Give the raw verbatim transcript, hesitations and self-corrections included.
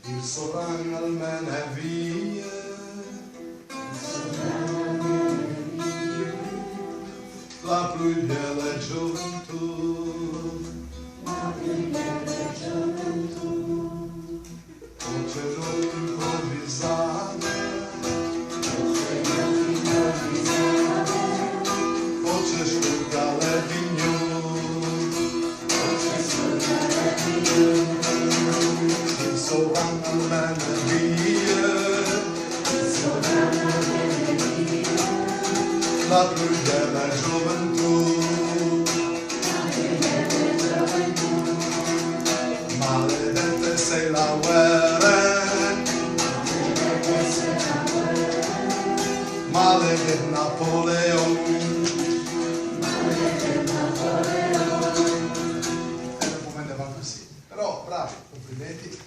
Il sovrano almeno è via, la più bella gioventù. Voce improvvisata, voce scrutale di il sovrano almeno è via, la più bella gioventù. Maledetta sei la guerra, maledetto Napoleone. E dopo andava così. Però bravi, complimenti.